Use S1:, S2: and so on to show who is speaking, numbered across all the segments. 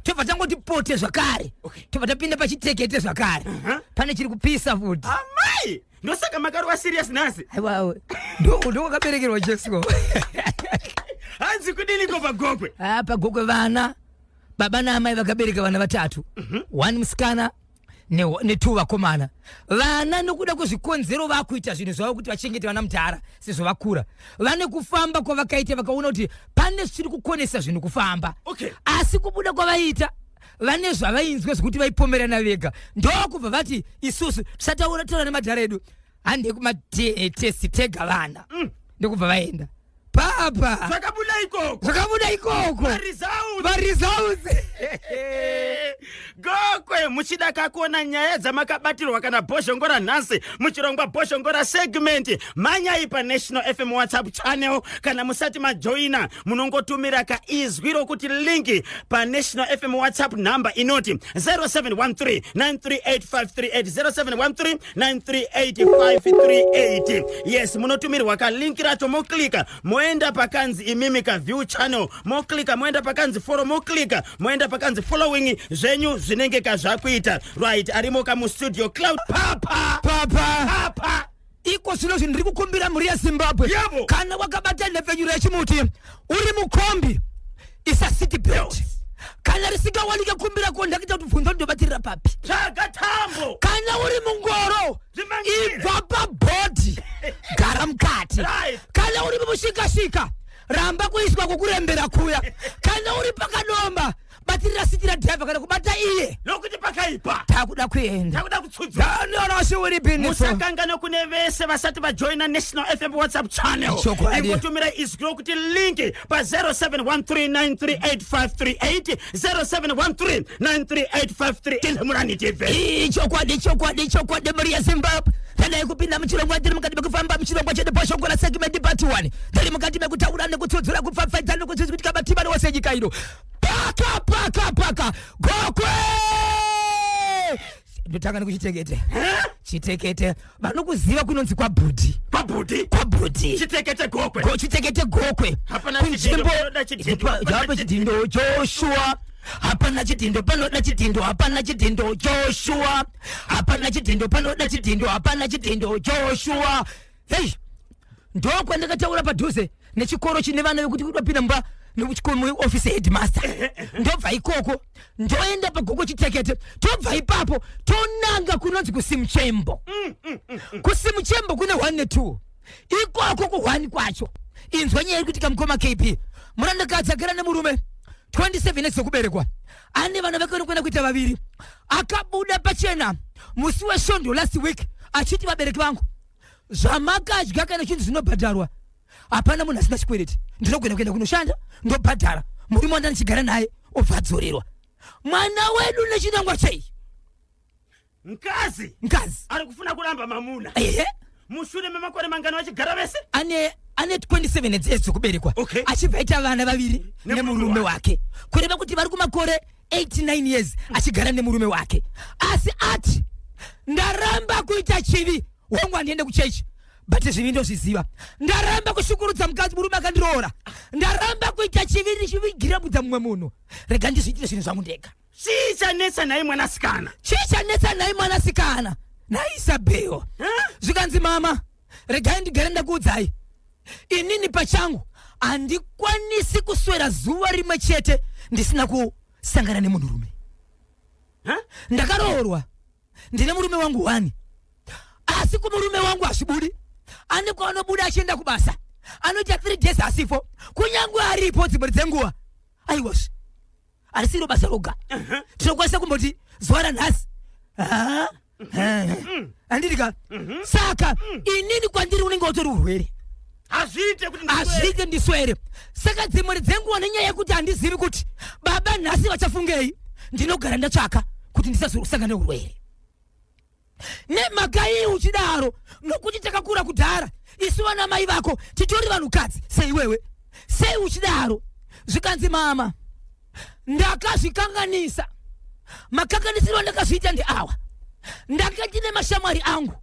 S1: Tobva tangoti pote zvakare. Tobva tapinda pachitekete zvakare. Pane chiri kupisa futi.
S2: Amai, ndosaka makarova serious nhasi.
S1: Aiwa, ndokwakaberekerwa Jesu.
S2: Hanzi kudiniko paGokwe?
S1: Ah, paGokwe vana baba naamai vakabereka vana vatatu. One musikana netwo vakomana. Vana nokuda kwezvikonzero vakuita zvinhu zvavo kuti vachengete vana mudhara sezvo vakura. Vane kufamba kwavakaita vakaona kuti pane zvichiri kukonesa zvinhu kufamba. Asi kubuda kwavaita vane zvavainzwa zvekuti vaipomerana vega, ndokubva vati isusu tisataura taura nemadhara edu, hande kumatesti tega vana. Ndokubva vaenda papa.
S2: Zvakabuda ikoko,
S1: zvakabuda ikoko
S2: maresults. Gokwe, muchida kakuona nyaya dzamakabatirwa kana Bhozhongora nhasi muchirongwa Bhozhongora segment, mhanyai paNational FM WhatsApp channel. Kana musati majoina, munongotumira kaizwi rokuti link paNational FM WhatsApp number inoti 0713 938538, 0713 938538. Yes, munotumirwa kalink racho, moklika, moenda pakanzi imimi ka view channel, moklika, moenda pakanzi follow, moklika, moenda pakanzi following. Zvenyu zvinenge kazvakuita right. Arimo kamustudio Cloud Papa.
S1: Papa.
S2: Papa.
S1: Iko zvino zvinhu ndiri kukumbira mhuri yeZimbabwe.
S2: Yebo.
S1: Kana wakabata nhepfenyuro yechimuti uri mukombi, isa seat belt. Kana risingawanike, kumbira kondakita kuti bvunza kuti ndobatirira papi.
S2: Tsvaga tambo.
S1: Kana uri mungoro,
S2: Zvimangire.
S1: ibva pabhodhi, gara mukati. Kana uri mumushikashika, ramba kuiswa kukurembera kuya. Kana uri pakadomba, batirira siti radhiraivha kana kubata iye,
S2: nokuti pakaipa.
S1: Takuda kuenda.
S2: Takuda kutsudzura.
S1: Musakangana
S2: kune vese vasati vajoina National FM WhatsApp channel,
S1: Chokwadi.
S2: ingotumira izwi rokuti link pa 0713938538, 0713938538. Murani tibve.
S1: Chokwadi, chokwadi, chokwadi, mhuri yeZimbabwe, tadai kupinda muchirongwa. Tiri mukati mekufamba muchirongwa chedu Bhozhongora segment part 1. Tiri mukati mekutaura nekutsudzura, kupfapfaidza nekutsutsutika matimani wose enyika ino. Paka paka paka Gokwe, ndotanga nekuchitekete. Chitekete vanokuziva kunonzi kwaBhudhi.
S2: Kwabhudhi.
S1: KwaBhudhi.
S2: Chitekete Gokwe.
S1: Chitekete Gokwe.
S2: Hapana chidhindo, panoda chidhindo, hapana.
S1: Hapana chidhindo Joshua, hapana chidhindo, panoda chidhindo, hapana chidhindo Joshua, hapana chidhindo, panoda chidhindo, hapana chidhindo Joshua. Hei, ndokwandakataura padhuze nechikoro chine vana vekuti kudopinda mumba nekuchikoro, headmaster. Ndobva ikoko ndoenda paGokwe Chitekete, tobva ipapo tonanga kunonzi kuSimuchembo. KuSimuchembo kune 1 ne2. Ikoko ku1 kwacho, inzwa nyaya iri kuitika, mukoma KP. Murandakadzi agara nemurume 27 years dzekuberekwa, ane vana vake vanokuenda kuita vaviri. Akabuda pachena musi weSvondo last week achiti, "Vabereki vangu, zvamakadya kana chinhu zvinobhadharwa, hapana munhu asina chikwereti. Ndinogona kuenda kunoshanda, ndobhadhara murume wanda ndichigara naye, obva adzorerwa mwana wedu." Nechinangwa chei?
S2: Mkazi.
S1: Mkazi.
S2: Ari kufuna kuramba mamuna.
S1: Ehe.
S2: Mushure memakore mangani vachigara vese?
S1: Ane 27 years dzekuberekwa. Achibva aita vana vaviri
S2: nemurume
S1: nemurume wake, kureva kuti vari kumakore 89 years achigara nemurume wake. Asi ati, "Ndaramba kuita chivi. Wangu, handiende kuchechi, but zvivi ndozviziva. Ndaramba kushukurudza mukadzi, murume akandiroora. Ndaramba kuita chivi ndichivigira mumwe munhu. Rega ndizviitire zvinhu zvangu ndega."
S2: Chii chanetsa nhai mwanasikana?
S1: Chii chanetsa nhai mwanasikana, nhai Isabel? Zvikanzi, "Mama, regai ndigare ndakuudzai. Inini pachangu handikwanisi kuswera zuva rimwe chete ndisina kusangana nemunhurume. Ndakaroorwa, ndine murume wangu wani, asi kumurume wangu hazvibudi. Ane kwaanobuda achienda kubasa, anoita 3 days asifo. Kunyange aripo dzimwe dzenguva, aiwazve harisiro basa roga. Tinokwanisa kumboti zuva ranhasi, Ah, ah, handiti ka? Saka inini kwandiri unenge utori urwere.
S2: Hazviite kuti ndiswere.
S1: Hazviite ndiswere. Saka dzimwe dzenguva, nenyaya yekuti handizivi kuti baba nhasi vachafungei, ndinogara ndatsvaka kuti ndisazosangana neurwere. Nemhaka iyi uchidaro? Nokuti takakura kudhara isu vana mai vako, titori vanhukadzi seiwewe. Sei uchidaro?" Zvikanzi, "Mama, ndakazvikanganisa. Makanganisiro andakazviita ndeawa: ndanga ndine mashamwari angu.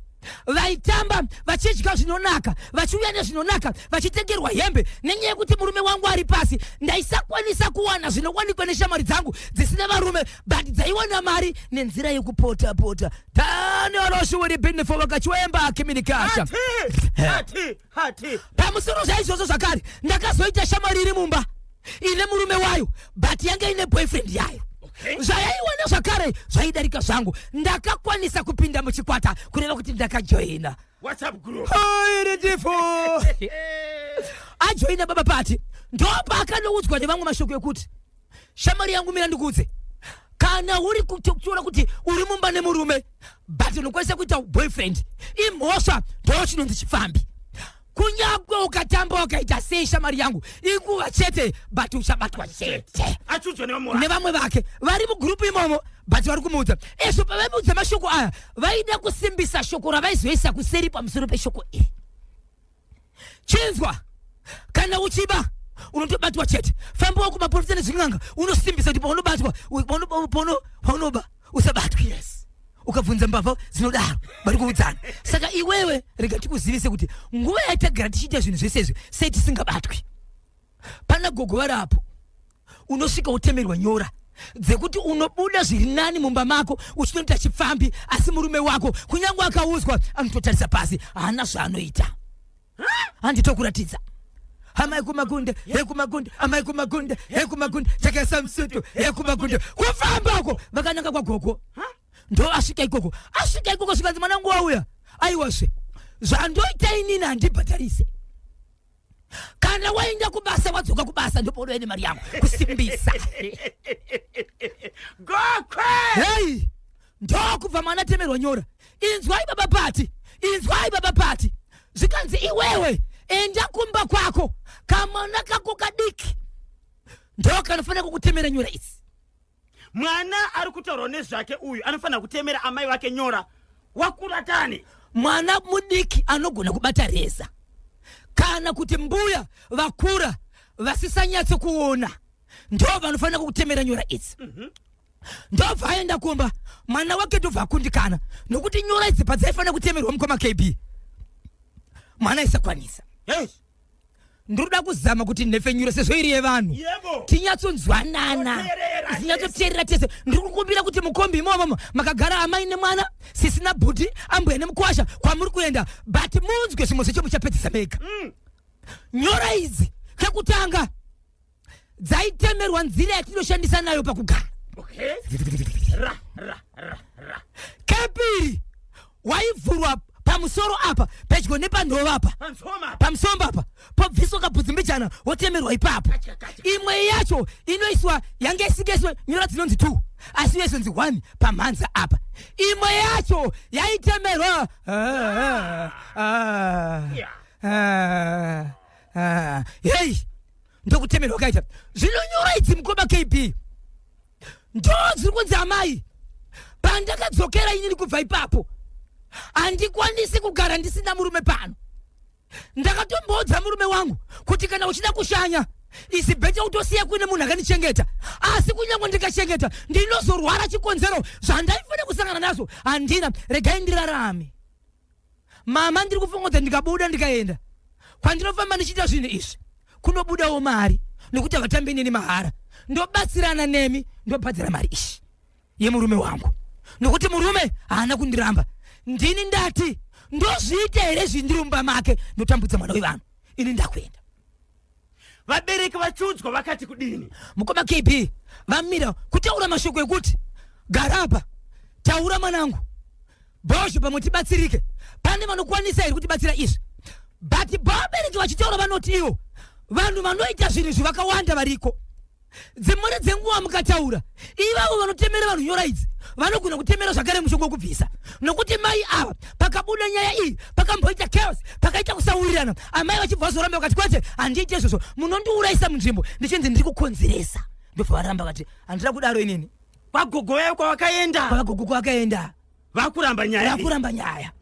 S1: Vaitamba vachidya zvinonaka, vachiuya nezvinonaka, vachitengerwa hembe. Nenyaya yekuti murume wangu ari pasi, ndaisakwanisa kuwana zvinowanikwa neshamwari dzangu dzisina varume, but dzaiwana mari nenzira yekupota pota. Tanioroshuwiri binifo vakachwemba kiminikasha.
S2: Hati, hati.
S1: Pamusoro zvaizvozvo zvakare, ndakazoita shamwari iri mumba ine murume wayo, but yange ine boyfriend yayo. Zvayaiwana zvakare zvaidarika zvangu. Ndakakwanisa kupinda muchikwata, kureva kuti ndakajoina
S2: WhatsApp group.
S1: Iritifo ajoina baba pati, ndopaakanoudzwa nevamwe mashoko ekuti, "Shamwari yangu, mira ndikuudze, kana uri kuona kuti uri mumba nemurume but unokwanisa kuita boyfriend, imhosva, ndo chinonzi chifambi. Kunyangwe ukatamba wakaita sei, shamwari yangu, inguva chete, but uchabatwa chete."
S2: Achiudzwa nevamwe vake.
S1: Nevamwe vake vari mugurupu imomo, but vari kumuudza ezvo. Pavaimuudza mashoko aya, vaida kusimbisa shoko ravaizoisa kuseri pamusoro peshoko iri. Chinzwa, kana uchiba unotobatwa chete. Fambawo kumaprofita nezvin'anga, unosimbisa kuti paunobatwa, paunoba usabatwe. Ukabvunza mbavha dzinodaro, vari kuudzana. Saka iwewe, rega tikuzivise kuti nguva yatagara tichiita zvinhu zvese izvi, sei tisingabatwi? Pana gogo vari apo, unosvika utemerwa nyora dzekuti unobuda zviri nani mumba mako uchinoita chipfambi, asi murume wako kunyange akaudzwa anototarisa pasi, haana zvaanoita. Handitokuratidza. Amai kumagunde, hekumagunde, amai kumagunde, hekumagunde, chakaisa musutu hekumagunde. Kufamba uko vakananga kwagogo, ndo asvika ikoko. Asvika ikoko, svikanzi, "Mwana wangu wauya." "Aiwazve, zvandoita inini, handibhadharise. Kana waenda kubasa, wadzoka kubasa, ndopaunoya nemari yangu." Kusimbisa.
S2: Gokwe.
S1: Hei, ndokubva mwana temerwa nyora. Inzwai baba pati, inzwai baba pati. Zvikanzi, "Iwewe enda kumba kwako, kamwana kako kadiki ndo kanofanira kukutemera nyora idzi."
S2: Mwana ari kutaurwa nezvake uyu anofanira kutemera amai vake nyora wakura tani?
S1: Mwana mudiki anogona kubata reza, kana kuti mbuya vakura vasisanyatso kuona, ndo vanofanira kukutemera nyora idzi. Ndobva aenda kumba, mwana wake ndobva akundikana, nokuti nyora idzi padzaifanira kutemerwa, mukoma KB, mwana aisakwanisa. Ndinoda kuzama kuti nhepfenyuro, sezvo iri yevanhu, tinyatsonzwanana,
S2: Toteerera.
S1: tinyatsoteerera tese. Ndiri kukumbira kuti mukombi imomomo makagara amai nemwana, sisi nabhuti, ambuya nemukwasha, kwamuri kuenda, but munzwe zvimwe zvecho muchapedzisa mega. Nyora idzi kekutanga dzaitemerwa nzira yatinoshandisa nayo pakugara.
S2: Okay, ra ra ra ra.
S1: Kepiri, waivhurwa pamusoro apa, pedyo nepanhova apa.
S2: Pansoma.
S1: Pamusomba apa, pobviswa kabvudzi mbijana, wotemerwa ipapo.
S2: Kacha, kacha.
S1: Imwe yacho inoiswa, yange isingaiswe nyora dzinonzi 2, asi yoisonzi 1 pamhanza apa. Imwe yacho yaitemerwa ah, ah, ah, ah. Hei, ndokutemerwa kaita zvino nyora idzi, mukoma KB, ndo dziri kunzi, "Amai, pandakadzokera inini kubva ipapo, handikwanisi kugara ndisina murume pano. Ndakatomboudza murume wangu kuti kana uchida kushanya, isi better utosiya kuine munhu akandichengeta. Asi kunyange ndikachengeta, ndinozorwara. Chikonzero zvandaifanira kusangana nazvo handina. Regai ndirarame. Mama, ndiri kufunga kuti ndikabuda ndikaenda kwandinofamba ndichiita zvinhu izvi, kunobudawo mari, nokuti havatambi neni mahara. Ndobatsirana nemi, ndobhadhara mari ishi yemurume wangu, nokuti murume haana kundiramba. Ndini ndati ndozviita here zvindiri mumba make, ndotambudza mwana wevanhu? Ini ndakuenda."
S2: Vabereki vachiudzwa vakati kudini?
S1: Mukoma KB, vamira kutaura mashoko ekuti, "Gara apa, taura mwanangu bhozho, pamwe tibatsirike. Pane vanokwanisa here kutibatsira izvi?" But vabereki vachitaura vanoti ivo vanhu vanoita zvinhu izvi vakawanda variko. Dzimwe dzenguva mukataura, ivavo vanotemera vanhu nyora idzi vanogona kutemera zvakare mushonga wekubvisa, nokuti mai ava, pakabuda nyaya iyi, pakamboita chaos, pakaita kusawirirana. Amai vachibva vazoramba, vakati, "Kwete, handiiti izvozvo, munondiurayisa munzvimbo ndichinzi ndiri kukonzeresa." Ndobva varamba, vakati, "Handina kudaro inini."
S2: Kwagogo yayo kwavakaenda.
S1: Kwavagogo kwakaenda.
S2: Vakuramba nyaya iyi.
S1: Vakuramba nyaya.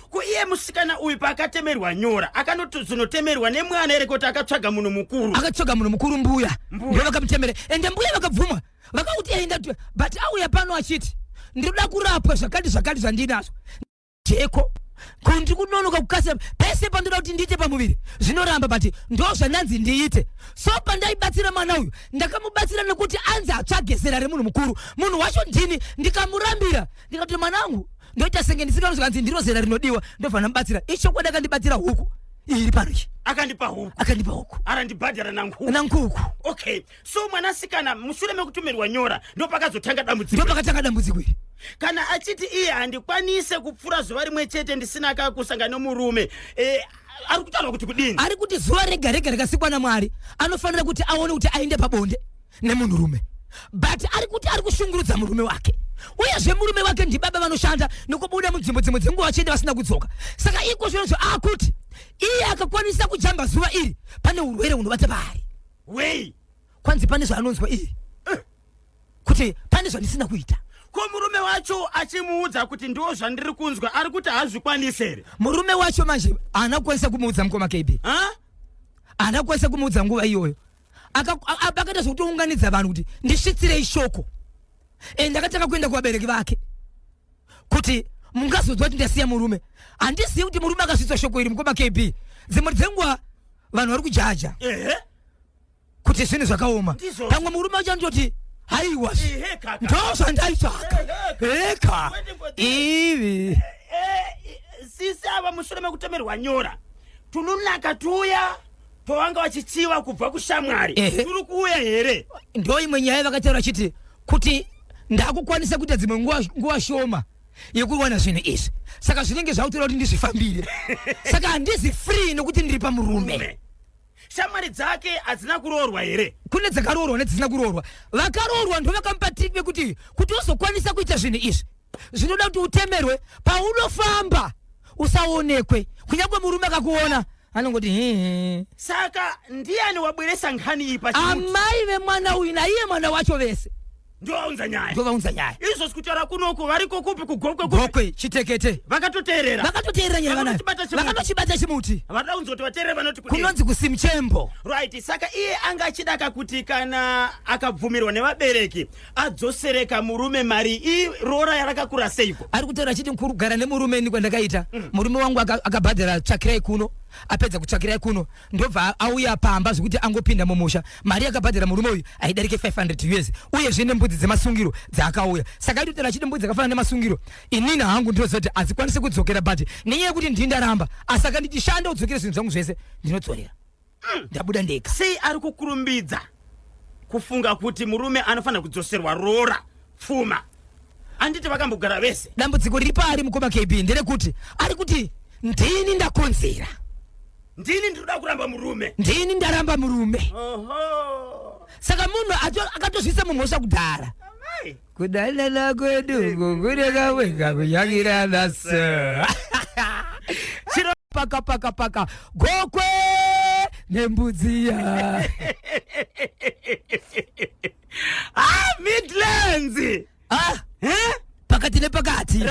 S2: Ko iye musikana uyu paakatemerwa nyora, akanozonotemerwa nemwana here, kuti akatsvaga munhu mukuru?
S1: Akatsvaga munhu mukuru, mbuya.
S2: Mbuya.
S1: Ndo vakamutemera, ende mbuya vakabvuma, vakakuti enda, but auya pano achiti, "Ndinoda kurapwa zvakati zvakati zvandinazvo jeko." Ndiri kunonoka kukasira pese pandoda kuti ndiite pamuviri zvinoramba, but ndo zvandanzi ndiite. So pandaibatsira mwana uyu, ndakamubatsira nekuti anzi atsvage zera remunhu mukuru. Munhu wacho ndini, ndikamurambira, ndikati, "Mwanangu, ndoita senge ndisinganozvikanzi ndiro zera rinodiwa." Ndobva ndamubatsira. Ichokwadi, akandibatsira huku iyi iri pano iyi.
S2: Akandipa huku?
S1: Akandipa huku.
S2: Arandibhadhara nanguku?
S1: Nankuku.
S2: Okay, so mwanasikana mushure mekutumirwa nyora ndopakazotanga dambudziko?
S1: Ndopakatanga dambudziko iri.
S2: Kana achiti iye handikwanise kupfuura zuva rimwe chete ndisina kakusangana nomurume, ari kutaura kuti kudini?
S1: Ari kuti zuva rega rega rakasikwa naMwari anofanira kuti aone kuti aende pabonde nemunhurume, but ari kuti ari kushungurudza murume wake. Uyezve murume wake ndibaba vanoshanda nekubuda munzvimbo dzimwe dzenguva vachienda vasina kudzoka. Saka iko zvinozvo akuti iye akakwanisa kujamba zuva iri, pane urwere hunobata paari.
S2: Wei?
S1: Kwanzi pane zvaanonzwa iye kuti pane zvandisina kuita.
S2: Ko murume wacho achimuudza kuti ndo zvandiri kunzwa, ari kuti hazvikwanisi here?
S1: Murume wacho manje haana kukwanisa kumuudza, mukoma KB.
S2: Ha?
S1: Haana kukwanisa kumuudza nguva iyoyo. Akaita zvekutounganidza vanhu kuti ndisvitsirei shoko, and akatanga kuenda kuvabereki vake kuti mungazonzwa kuti ndasiya murume. Handizivi kuti murume akasvitswa shoko iri, mukoma KB, dzimwe dzenguva vanhu vari kujaja kuti zvinhu zvakaoma.
S2: Ndizvo.
S1: Pamwe murume wacho anototi, "Haiwa,
S2: Ehe, kaka.
S1: ndo zvandaitsvaka."
S2: Ehe,
S1: Eka.
S2: Waiting for this.
S1: Ivi.
S2: Sisi ava mushure mekutemerwa nyora, tunonaka tuya twavanga vachichiva kubva kushamwari turi kuuya here?
S1: Ndo imwe nyaya vakataura chiti kuti ndakukwanisa kuita dzimwe nguva shoma yekuwana zvinhu izvi, saka zvinenge zvakutora kuti ndizvifambire, saka handizi free nokuti ndiri pamurume.
S2: Murume. Shamwari dzake hadzina kuroorwa here?
S1: Kune dzakaroorwa nedzisina kuroorwa. Vakaroorwa ndo vakamupa trick yekuti kuti uzokwanisa kuita zvinhu izvi zvinoda kuti utemerwe, paunofamba usaonekwe, kunyange murume akakuona anongoti, "Hihi."
S2: Saka ndiani wabweresa nkhani iyi pachimuti?
S1: Amai vemwana uyu naiye mwana wacho vese.
S2: Ndovaunza nyaya?
S1: Ndovaunza nyaya.
S2: Izvozvi kutaura kunoku variko kupi? KuGokwe kupi?
S1: Gokwe, Chitekete.
S2: Vakatoteerera?
S1: Vakatoteerera nyaya vanayo.
S2: Vakatochibata chimuti.
S1: Vakatochibata chimuti.
S2: Vada kunzwa kuti vateerere vanoti kudini.
S1: Kunonzi kuSimuchembo.
S2: Right, saka iye anga achidaka kuti kana akabvumirwa nevabereki adzosereka murume mari irora yarakakura seiko?
S1: Ari kutaura achiti kugara nemurume ini kwandakaita, murume wangu akabhadhara tsvakirai kuno, apedza kutsvakirai kuno ndobva auya pamba, zvekuti angopinda mumusha mari yakabhadhara murume uyu aidarike 500 US, uyezve nembudzi dzemasungiro dzaakauya. Saka aitotaura achiti mbudzi dzakafanana nemasungiro inini hangu ndinoziva kuti hadzikwanisi kudzokera, but nenyaya yekuti ndini ndaramba, asi akanditi shanda udzokere zvinhu zvangu zvese, ndinodzorera, ndabuda ndega.
S2: Sei ari kukurumbidza kufunga kuti murume anofanira kudzoserwa rora pfuma? Handiti vakambogara vese?
S1: Dambudziko riri paari, mukoma KB, nderekuti ari kuti ndini ndakonzera.
S2: Ndini ndinoda kuramba murume.
S1: Ndini ndaramba murume.
S2: Oho.
S1: Saka munhu akatozviisa mumhosva kudhara.
S2: Amai.
S1: Kudanana kwedu kukureka wega kunyakirana se
S2: Chiro
S1: paka paka paka Gokwe nembudziya.
S2: Ah, Midlands.
S1: Ah.
S2: Eh?
S1: Pakati nepakati.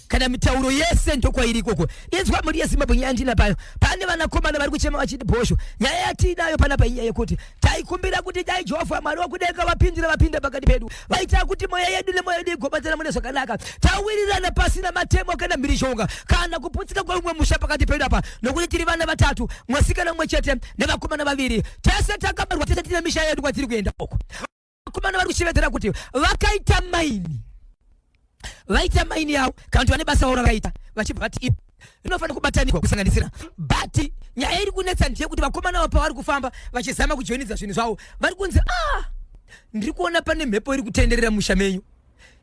S1: Kana mitauro yese ndokwairi ikoko. Inzwa, mhuri yeZimbabwe, nyaya ndina payo, pane vanakomana vari kuchema vachiti, "Bhosho, nyaya yatiinayo panapa inyaya yekuti taikumbira kuti dai Jehovha Mwari wakudenga vapindira, vapinda pakati pedu, vaita kuti mweya yedu nemweya yedu igobatsana mune zvakanaka, tawirirana pasina matemo kana mhirizhonga kana kuputsika kweumwe musha pakati pedu apa, nokuti tiri vana vatatu, mwasikana mumwe chete nevakomana vaviri. Tese takabarwa, tese tine misha yedu kwatiri kuenda uko." Vakomana vari kushevedzera kuti vakaita maini, vaita maini yavo kana kuti vane basa ravo ravaita, vachibva vati rinofanira kubatanidzwa kusanganisira. But nyaya iri kunetsa ndeyekuti vakomana vapa vari kufamba vachizama kujoinidza zvinhu zvavo, vari kunzi, "Ah, ndiri kuona pane mhepo iri kutenderera musha menyu,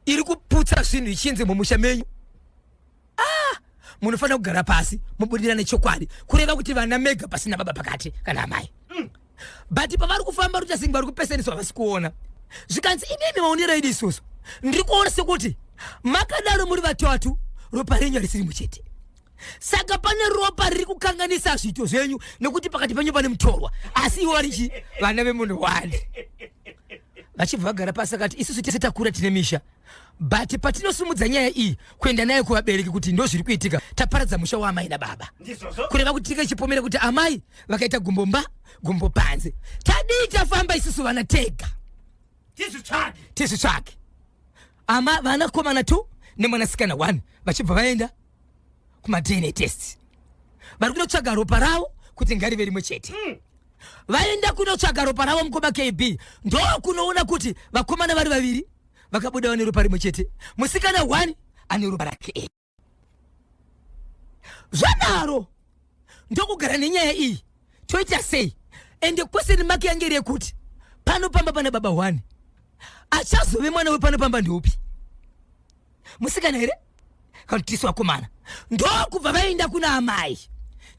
S1: iri kuputsa zvinhu, ichinzi mumusha menyu, ah, munofanira kugara pasi mubudirane chokwadi," kureva kuti vana mega pasina baba pakati kana amai. But pavari kufamba ruchasingi vari kupesaniswa, havasi kuona. Zvikanzi, "Inini maonero edu isusu, ndiri kuona sekuti makadaro muri vatatu, ropa renyu harisiri muchete, saka pane ropa riri kukanganisa zviito zvenyu, nekuti pakati penyu pane mutorwa, asi ivo vari chi vana vemunhu wani." Vachibva vagara pasi, akati, "Isusu tese takura, tine misha, but patinosumudza nyaya iyi kuenda nayo kuvabereki kuti ndo zviri kuitika, taparadza musha waamai nababa."
S2: Ndizvozvo.
S1: Kureva kuti tinge chipomera kuti amai vakaita gumbo mba gumbo panze. Tadii tafamba isusu vana tega?
S2: Tizvitsvage.
S1: Tizvitsvage. Ama vanakomana 2 nemwanasikana 1 vachibva vaenda. kumaDNA test, vari kunotsvaga ropa ravo kuti ngarive rimwe chete. Vaenda kunotsvaga ropa ravo, mukoma KB, ndokunoona kuti vakomana vari vaviri vakabuda vane ropa rimwe chete, musikana 1 ane ropa rake. Zvadaro ndokugara nenyaya iyi, toita sei? Ende question mark yange iri yekuti pano pamba pana baba 1, achazove mwana wepano pamba ndeupi? Musikana here kana kuti tisu vakomana? Ndokubva vaenda kuna amai,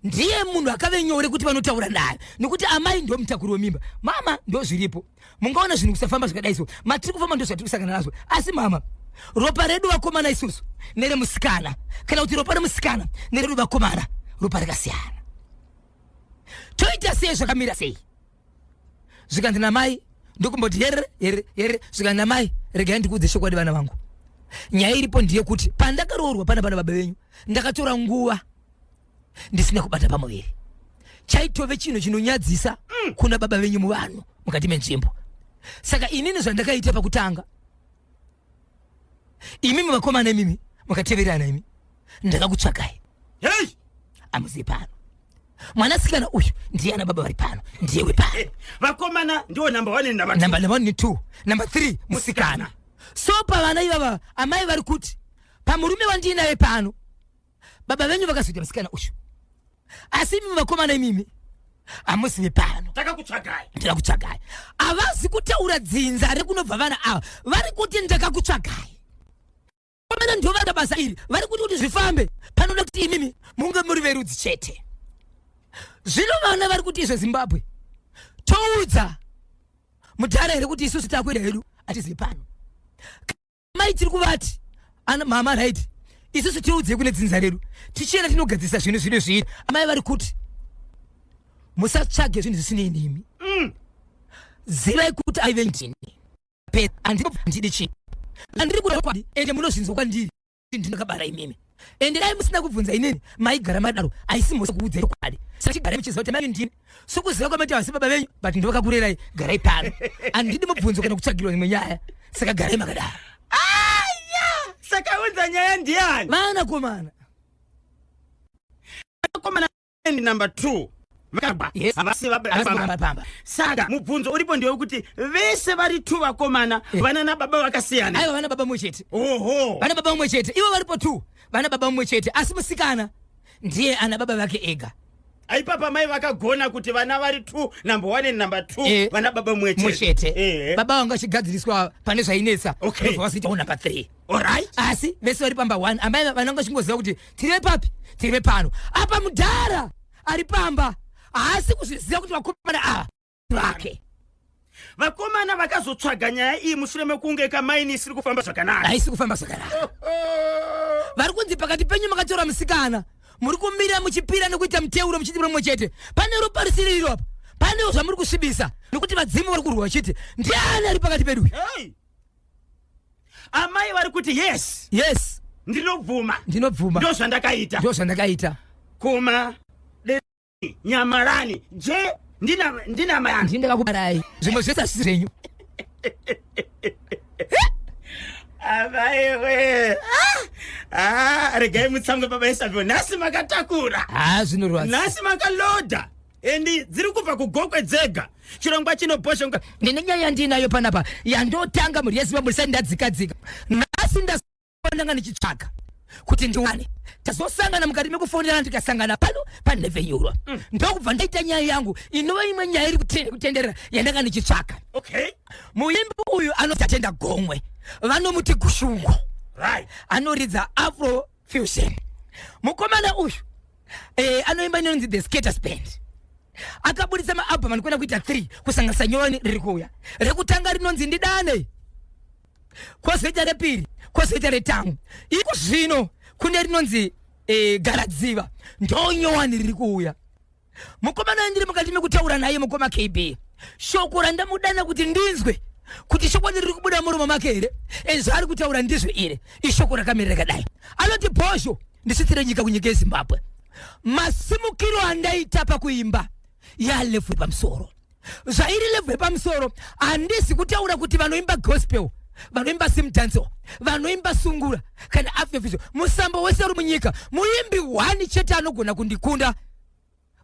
S1: ndiye munhu akave nyore kuti vanotaura naye, nekuti amai ndo mutakuri wemimba. Mama, ndo zviripo, mungaona zvinhu kusafamba zvakadai, so matiri kufamba ndo zvatiri kusangana nazvo, asi mama, ropa redu vakomana isusu neremusikana, kana kuti ropa remusikana neredu vakomana, ropa rakasiyana, toita sei? Zvakamira sei? Zvikanzi namai, ndokumboti here here here, zvikanzi namai, regai ndikuudze chokwadi, vana vangu, nyaya iripo ndeyekuti pandakaroorwa pana pana baba venyu, ndakatora nguva ndisina kubata pamuviri. Chaitove chinhu chinonyadzisa kuna baba venyu muvanhu mukati menzvimbo. Saka inini zvandakaita pakutanga, imimi vakomana, imimi mukateverana, imi ndakakutsvakai.
S2: Hey!
S1: Amuzivi pano, mwanasikana uyu ndiye ana baba vari pano, ndiye wepano.
S2: Vakomana ndiwo number one and number two.
S1: Number one ne2, number 3 musikana. So pavana ivava, amai vari kuti pamurume wandiinaye pano, baba venyu vakazoita musikana uyu, asi imimi vakomana, imimi hamusi vepano.
S2: Takakutsvagai.
S1: Ndakakutsvagai. Havazi kutaura dzinza rekunobva vana ava, vari kuti ndakakutsvagai. Vana ndovada basa iri, vari kuti zvifambe panoda kuti imimi munge muri verudzi chete. Zvino vana vari kuti izvo Zimbabwe, toudza mudhara here kuti isusu takuenda hedu, hatizivi pano? Mai tiri kuvati ana mama, right, isusu tiudzei kune dzinza redu, tichienda tinogadzirisa zvinhu zvidu zviiri. Amai vari kuti musatsvage zvinhu zvisinei nemi. Zivai kuti aive ndini handidi chii andiri kuda kwadi, ende munozvinzwa kwandiri, ndinakabara imimi, ende dai musina kubvunza inini maigara madaro. Haisi mhosva kuudza chokwadi, saka chigarai muchiziva kuti mai ndini. Sokuziva kwamaita vasi baba venyu, but ndovakakurerai. Garai pano, handidi mubvunzo kana kutsvagirwa imwe nyaya, saka garai makadaro.
S2: Aya, saka unza nyaya ndiani?
S1: Vanakomana.
S2: Vakomana and number two vakabva. Havasi
S1: Havasi
S2: vababa
S1: pamba.
S2: Saka mubvunzo uripo ndewekuti vese vari two vakomana vana nababa vakasiyana?
S1: Aiwa, vana baba mumwe chete.
S2: Oho.
S1: Vana baba mumwe chete, ivo varipo two, vana baba mumwe chete, asi musikana ndiye ana baba vake ega.
S2: Aipapa mai vakagona kuti vana vari two, number one and number two, vana baba mumwe
S1: mumwe chete. Baba vangu vachigadziriswa pane zvainetsa, ndobva vazoitawo number three. Asi vese vari pamba one, amai vananga vachingoziva kuti tiri vepapi, tiri vepano apa. Mudhara ari pamba haasi kuzviziva kuti vakomana ava vake.
S2: Vakomana vakazotsvaga nyaya iyi mushure mekunge kamaini isiri kufamba zvakanaka.
S1: Haisi kufamba zvakanaka. Vari kunzi pakati penyu makatora musikana, muri kumira muchipira nekuita muteuro muchiti mumwe chete, pane ropa risiri iro apa, panewo zvamuri kusvibisa, nekuti vadzimu vari kurwa vachiti ndiani ari pakati pedu uyu?
S2: Hey! Amai vari kuti yes.
S1: Yes.
S2: Ndinobvuma.
S1: Ndinobvuma.
S2: Ndo zvandakaita.
S1: Ndo zvandakaita.
S2: Kuma nyamarani je ndina ndina mayani.
S1: Ndini ndakakubarai, zvimwe zvese hazvisi zvenyu.
S2: Amaiwe, ah, regai mutsamwe, baba Isabel, nhasi makatakura.
S1: Ha, zvinorwadza.
S2: Nhasi makaloda, endi dziri kubva kuGokwe dzega. Chirongwa chinobhoshonga.
S1: Ndine nyaya yandinayo panapa yandotanga, mhuri yeZimbabwe, ndisati ndadzikadzika. Nhasi ndanga ndichitsvaga kuti ndiwane, tazosangana mukati mekufonera, ndikasangana pano panhepfenyurwa. Ndokubva ndaita nyaya yangu inova imwe nyaya iri kutenderera yandanga ndichitsvaka. Muimbi uyu anoti Gomwe, vanomuti Gushungo. Anoridza afro fusion mukomana uyu. Anoimba inonzi The Skaters Band. Akabudisa maalbum anokwenda kuita 3, kusanganisa nyowani riri kuuya. Rekutanga rinonzi Ndidane, kwozoita repiri, kwozoita retangu. Iko zvino kune rinonzi Garadziva, ndo nyowani riri kuuya. Mukomana uyu ndiri mukati mekutaura naye, mukoma KB, shoko randamudana kuti ndinzwe kuti chokwadi riri kubuda muromo make here, zvaari kutaura ndizvo ire, ishoko rakamira rakadai. Anoti, "Bhozho, ndisvitsire nyika kunyika yeZimbabwe. Masimukiro andaita pakuimba yalevel yepamusoro, zvairi level yepamusoro, handisi kutaura kuti vanoimba gospel. Vanoimba Zimdancehall, vanoimba sungura kana afrofusion, musambo wese uri munyika, muimbi one chete anogona kundikunda,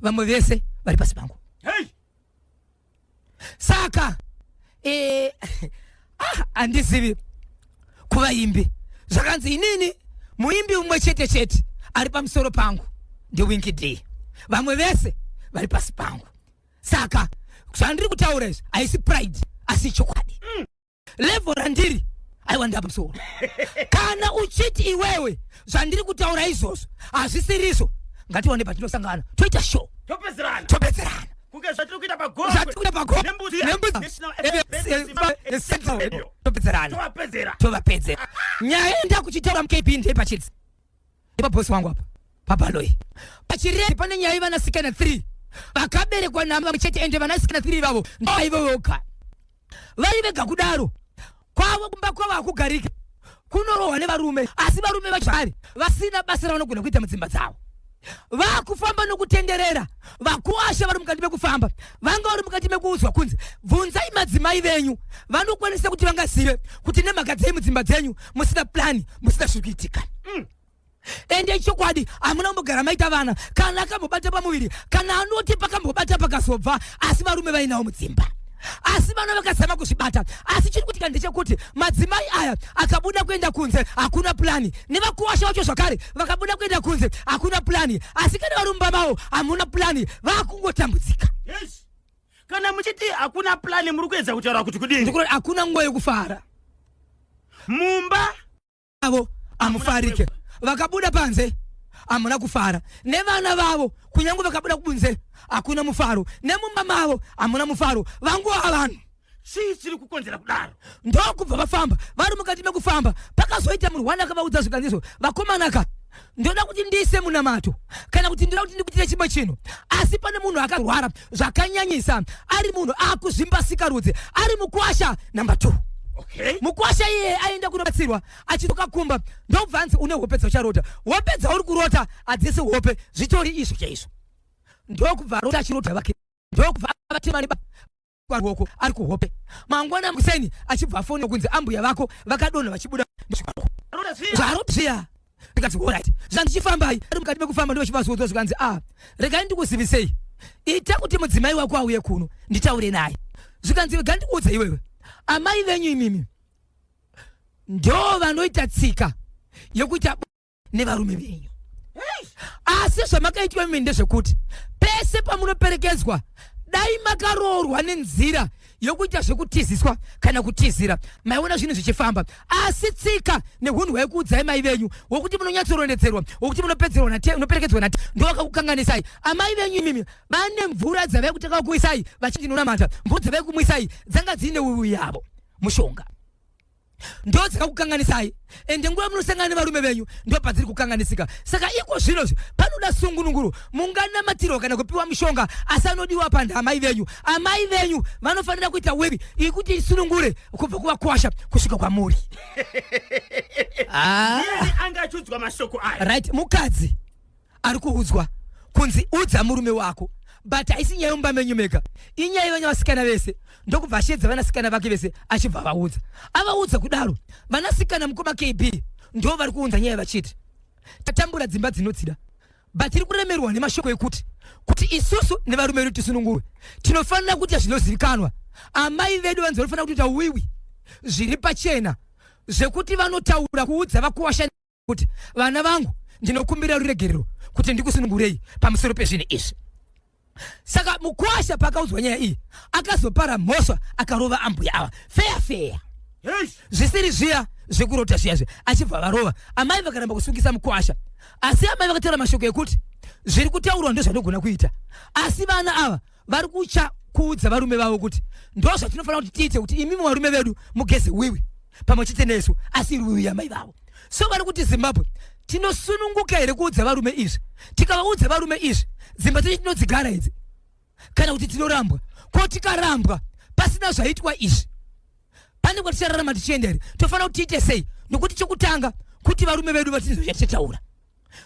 S1: vamwe vese vari pasi pangu.
S2: Hey!
S1: Saka handizivi kuvaimbi zvakanzi inini muimbi umwe chete chete ari pamusoro pangu ndiWinky D, vamwe vese vari pasi pangu. Saka zvandiri kutaura izvi haisi pride, asi chokwadi. Level randiri, aiwa, ndapamusoro. Kana uchiti iwewe zvandiri kutaura izvozvo hazvisirizvo, ngatione patinosangana, toita show.
S2: Topedzerana.
S1: Topedzerana.
S2: Kunge zvatiri kuita.
S1: Zvatiri kuita pagotopedzerana.
S2: Tovapedzera.
S1: Tovapedzera. Nyaya yendakuchitaura muKB ndepachidzi pabhosi wangu apa pabaloi pachirezi. Pane nyaya yevanasikana 3 vakaberekwa namba chete, ende vanasikana 3 vavo ndaivo voga vari vega. Kudaro kwavo kumba kwavo hakugarike, kunorohwa nevarume, asi varume vacho vasina basa ravanogona kuita mudzimba dzavo. Vakufamba nokutenderera, vakuasha vari mukati mekufamba, vanga vari mukati mekuudzwa kunzi bvunzai madzimai venyu, vanokwanisa kuti vangazive kuti nemhaka dzei mudzimba dzenyu musina plani, musina zviri kuitika. Ende chokwadi hamuna kumbogara maita vana kana akambobata pamuviri, kana anoti pakambobata pakazobva, asi varume vainawo mudzimba, asi vana vakazama kuzvibata. Asi chiri kuitika ndechekuti madzimai aya akabuda kuenda kunze, hakuna plani, nevakuwasha vacho zvakare vakabuda kuenda kunze, hakuna plani, asi kana vari mumba mavo hamuna plani, vakungotambudzika.
S2: Yes. Kana muchiti hakuna plani, muri kuedza kutaura kuti kudini?
S1: Ndikuti hakuna nguva yekufara.
S2: Mumba
S1: avo hamufarike, vakabuda panze hamuna kufara nevana vavo, kunyange vakabuda kunze hakuna mufaro, nemumba mavo hamuna mufaro, vanguva vanhu.
S2: Chii chiri kukonzera kudaro?
S1: Ndokubva vafamba. Vari mukati mekufamba, pakazoita murwana akavaudza zvikanzizo, "Vakomanaka, ndoda kuti ndiise munamato, kana kuti ndoda kuti ndikuitire chimwe chinhu, asi pane munhu akarwara zvakanyanyisa, ari munhu akuzvimba sikarudzi, ari mukwasha namba 2." Mukwasha iye aenda kunobatsirwa, achitoka kumba ndobva anzi, "Une hope dzaucharota. Hope dzauri kurota hadzisi hope, zvitori izvo chaizvo." Ndokubva arota achirota vake, ndokubva avatema ruoko ari kuhope. Mangwana kuseni achibva afoni kunzi ambuya vako vakadonha vachibuda zvaroti zviya. Ndikati, "Alright." Zvandichifambai, ari mukati mekufamba ndochivazoudzwa zvikanzi, "A, regai ndikuzivisei, ita kuti mudzimai wako auye kuno nditaure naye." Zvikanzi, "Rega ndikuudze iwewe, amai venyu imimi ndo vanoita tsika yekuita nevarume venyu, asi zvamakaitwa imi ndezvekuti pese pamunoperekedzwa, dai makaroorwa nenzira yokuita zvekutiziswa kana kutizira, maiona zvinhu zvichifamba. Asi tsika neunhu hwaikuudzai mai venyu wokuti munonyatsorondedzerwa, wokuti munoperekedzwa nate, ndo vakakukanganisai. Amai venyu imimi vane mvura dzavaikutanga kuisai vachindinonamata. Mvura dzavaikumwisai dzanga dziine wiwi yavo, mushonga, ndo dzakakukanganisai. Ende nguva munosangana nevarume venyu ndo padziri kukanganisika. Saka iko zvinozvi panoda sungununguro. Munganamatirwa kana kupiwa mushonga, asi anodiwa panda amai venyu. Amai venyu vanofanira kuita wevi ikuti isunungure kubva kuvakwasha kusvika kwamuri." Ah.
S2: Ndiani anga achiudzwa mashoko aya?
S1: Right, mukadzi ari kuudzwa kunzi udza murume wako, but haisi nyaya yomumba menyu mega, inyaya yevanya vasikana vese. Ndokubva ashedza vanasikana vake vese, achibva avaudza. Avaudza kudaro, vanasikana, mukoma KB, ndo vari kuunza nyaya vachiti tatambura, dzimba dzinodzida, but tiri kuremerwa nemashoko ekuti kuti isusu nevarume vedu tisunungurwe, tinofanira kuita zvinozivikanwa. Amai vedu vanzi vanofanira kutoita wiwi zviri pachena, zvekuti vanotaura kuudza vakuwasha kuti vana vangu, ndinokumbira ruregerero kuti ndikusunungurei pamusoro pezvinhu izvi. Saka mukwasha paakaudzwa nyaya iyi, akazopara mhosva, akarova ambuya ava feya feya, zvisiri zviya zvekurota zviya zve, achibva varova. Amai vakaramba kusungisa mukwasha, asi amai vakataura mashoko ekuti zviri kutaurwa ndozvanogona kuita, asi vana ava vari kucha kuudza varume vavo kuti ndo zvatinofanira kuti tiite kuti imimi varume vedu mugeze wiwi pamwe chete nesu, asi iri wiwi yamai vavo. So vari kuti, Zimbabwe, tinosununguka here kuudza varume izvi? Tikavaudza varume izvi, dzimba dzedu tinodzigara idzi, kana kuti tinorambwa? Ko tikarambwa pasina zvaitwa izvi, pane kwatichararama tichienda here? Tofanira kuti tiite sei? Nokuti chokutanga kuti varume vedu vatinzwe zvatichataura.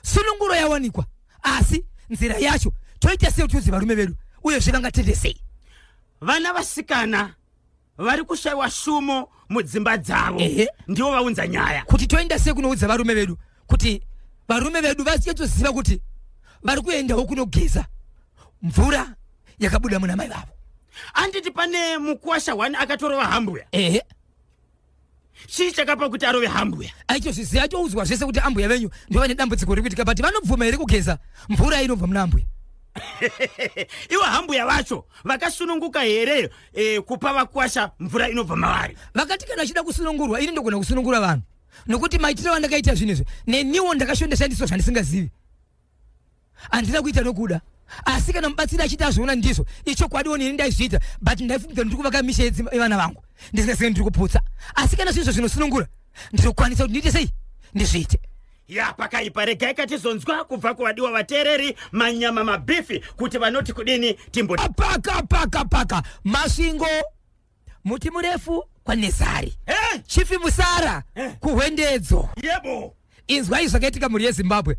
S1: Sununguro yawanikwa, asi nzira yacho toita sei kuti tiudze varume vedu, uyezve vangatende sei?
S2: Vana vasikana. Vari kushayiwa shumo mudzimba dzavo.
S1: Ehe.
S2: Ndivo vaunza nyaya.
S1: Kuti toenda sei kunoudza varume vedu kuti varume vedu vachatoziva kuti vari kuendawo kunogeza mvura yakabuda muna mai vavo.
S2: Anditi pane mukuwasha one akatorova hambuya?
S1: Ehe.
S2: Chii chakapa kuti arove hambuya?
S1: Aitozviziva, aitoudzwa zvese kuti ambuya venyu ndivo vane dambudziko riri kuitika, but vanobvuma here kugeza mvura inobva muna ambuya?
S2: Ivo hambuya vacho vakasununguka here kupa vakwasha mvura inobva mavari?
S1: Vakati kana achida kusunungurwa, ini ndogona kusunungura vanhu, nokuti maitiro andakaita zvinhu izvi neniwo ndakashondeshandiswa zvandisingazivi, handina kuita nokuda. Asi kana mubatsiri achiti azviona ndizvo, ichokwadiwo, nini ndaizviita, but ndaifungidza ndiri kuvaka misha yevana vangu, ndisingazivi ndiri kuputsa. Asi kana zvinhu izvo zvinosunungura, ndinokwanisa kuti ndiite sei, ndizviite.
S2: Ya, pakaipa. Regai katizonzwa kubva kuvadiwa vateereri, manyama mabhifi, kuti vanoti kudini. Timbo
S1: Paka paka paka, Masvingo, muti murefu kwaNezari.
S2: Hey!
S1: Chifi Musara. Kuhwendedzo.
S2: Yebo.
S1: Inzwai zvakaitika, mhuri yeZimbabwe.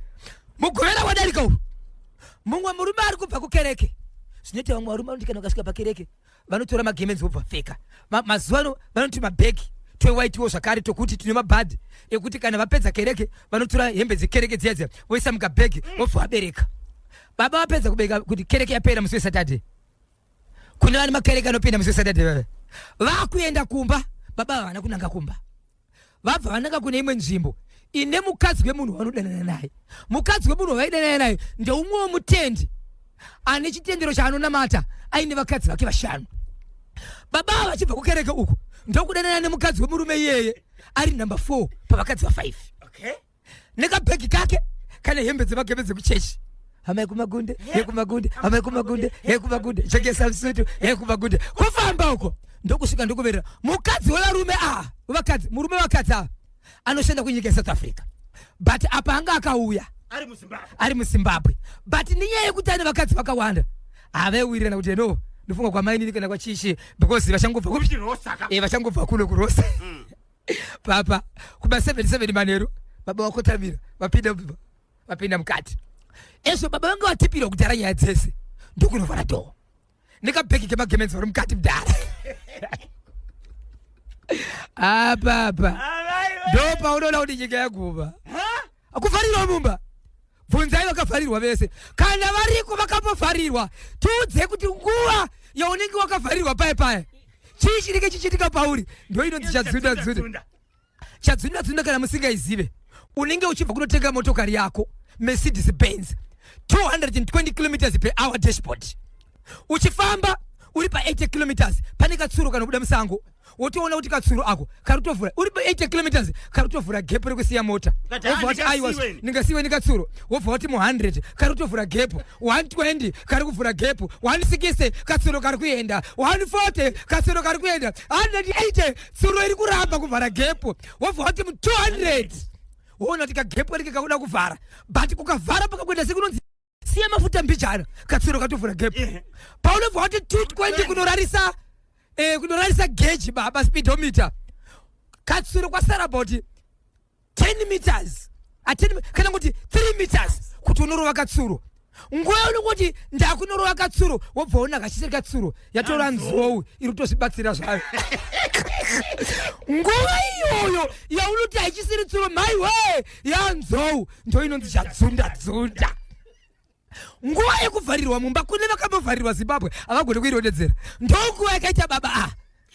S1: Mugovera wadarika uyu, mumwe murume ari kubva kukereke. Zvinoita vamwe varume vanoti kana vakasvika pakereke vanotora magemenzi vobva pfeka. Mazuva ano vanoti mabhegi twewaitiwo zvakare tokuti tine mabhadhi ekuti kana vapedza kereke vanotora hembe dzekereke dziya dziya voisa mukabhegi, vobva vabereka. Baba vapedza kubereka kuti kereke yapera musi weSaturday, kune vane makereke anopinda musi weSaturday, vave vakuenda kumba. Baba havana kunanga kumba, vabva vananga kune imwe nzvimbo ine mukadzi wemunhu wavanodanana naye. Mukadzi wemunhu wavaidanana naye ndeumwe wemutendi ane chitendero chaanonamata, aine vakadzi vake vashanu. Baba ava vachibva kukereke uku ndokudanana nemukadzi wemurume iyeye ari number 4 pavakadzi va5. Nekabhegi kake kane hembe dzemagebe dzekuchechi. Hama yekumagunde, yekumagunde, hama yekumagunde, yekumagunde, chekesa musutu, yekumagunde. Kufamba uko ndokusvika ndokuverera mukadzi wevarume ava, wevakadzi, murume wevakadzi ava anoshanda kunyika yeSouth Africa, but apa anga akauya
S2: ari muZimbabwe.
S1: Ari muZimbabwe, but nenyaya yekuti ane vakadzi vakawanda, havaiwirirana kuti no, ndofunga kwamainini kana kwachichi, because vachangobva
S2: Chirosaka.
S1: Vachangobva kuno kurosa. Papa kuma 77 manheru baba vakotamira, vapinda mukati. Ezvo baba vange vatipirwa kudhara nyaya dzese, ndokunovhara door nekabhegi kemagemenzi, vari mukati mudhara apapa. Ndo paunoona kuti nyika yaguma, kuvharirwa mumba. Bvunzai vakavharirwa vese kana variko vakambovharirwa, tiudze kuti nguva yaunenge wakavharirwa paya paya, chii chinenge chichiitika pauri? Ndo inonzi chadzunda dzunda. Chadzunda dzunda, kana musingaizive, unenge uchibva kunotenga motokari yako Mercedes Benz, 220 kilometers per hour dashboard, uchifamba uri pa80 kilometers, pane katsuro kanobuda musango, wotoona kuti katsuro ako kari kutovhura, uri pa80 kilometers, kari kutovhura gap rekusiya mota.
S2: Ukati,
S1: Wobva wati,
S2: "Ah,
S1: aiwa,
S2: ndingasiyiwe ini."
S1: ndingasiyiwe nekatsuro. Wobva wati mu100 kari kutovhura gap, 120 kari kuvhura gap, 160 katsuro kari kuenda, 140 katsuro kari kuenda, 180 tsuro iri kuramba kuvhara gap. Wobva wati mu200 woona kuti kagap kanenge kakuda kuvhara, but kukavhara pakakuenda sekunonzi siya mafuta mbijana, katsuro katovhura gap. Paunobva wati 220 kunorarisa geji baba, speedometer, katsuro kwasara about 10 meters, 10 kana kuti 3 meters kuti unorova katsuro. Nguva yaunongoti ndakunorova katsuro, wobva ona kachiseri katsuro yatora nzou iri kutozvibatsira zvayo. Nguva iyoyo yaunoti haichisiri tsuro, mhaiwe, yanzou, ndo inonzi chadzunda dzunda. Nguva yekuvharirwa mumba, kune vakambovharirwa Zimbabwe havagoni kuirondedzera. Ndonguva yakaita baba a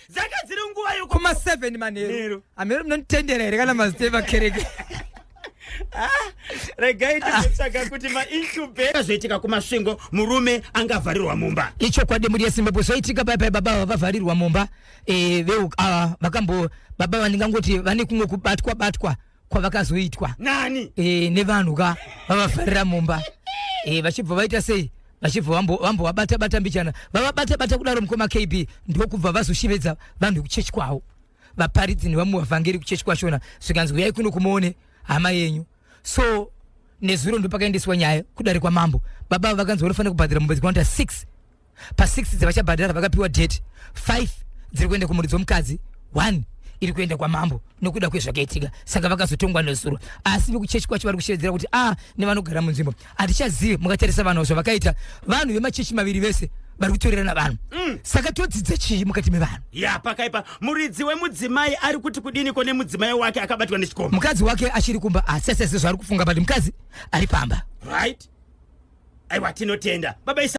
S2: Dzanga dziri nguva yoku
S1: kuma 7 manheru.
S2: Manheru.
S1: Amero munonditendera here kana mazita emakereke?
S2: Regai tikutsvaga kuti maincubator. Zvoitika kuMasvingo, murume angavharirwa mumba.
S1: Ichokwadi, mhuri yeZimbabwe, zvaitika pai baba ava vavharirwa mumba. Ava vakambo baba vandingangoti vane kumwe kubatwa batwa kwavakazoitwa.
S2: Nani?
S1: Nevanhu ka vavavharira mumba, vachibva vaita sei, vachibva vambovabata bata mbichana, vavabata bata kudaro, mukoma KB, ndokubva vazoshivedza vanhu vekuchechi kwavo, vaparidzi nevamwe vavhangeri kuchechi kwachona, zvikanzi uyai kuno kumuone hama yenyu. So nezuro ndopakaendeswa nyaya kudare kwamambo. Baba ava vakanzi vanofanira kubhadhara mombe dzikuwanda 6. Pa6 dzavachabhadhara vakapiwa date, 5 dziri kuenda kumuridzi womukadzi, 1 iri kuenda kwamambo nokuda kwezvakaitika. Saka vakazotongwa nezuro, asi vekuchechi kwacho vari kushevedzera kuti a nevanogara munzvimbo hatichazivi. Mukatarisa vanhu zvavakaita, vanhu vemachechi maviri vese Vari kutorerana vanhu. Saka todzidza chii mukati mevanhu?
S2: Ya, pakaipa. Muridzi wemudzimai ari kuti kudiniko nemudzimai wake akabatwa nechikomba?
S1: Mukadzi wake achiri kumba, asi asese zvaari kufunga, but mukadzi ari pamba.
S2: Right, aiwa, tinotenda baba Isa.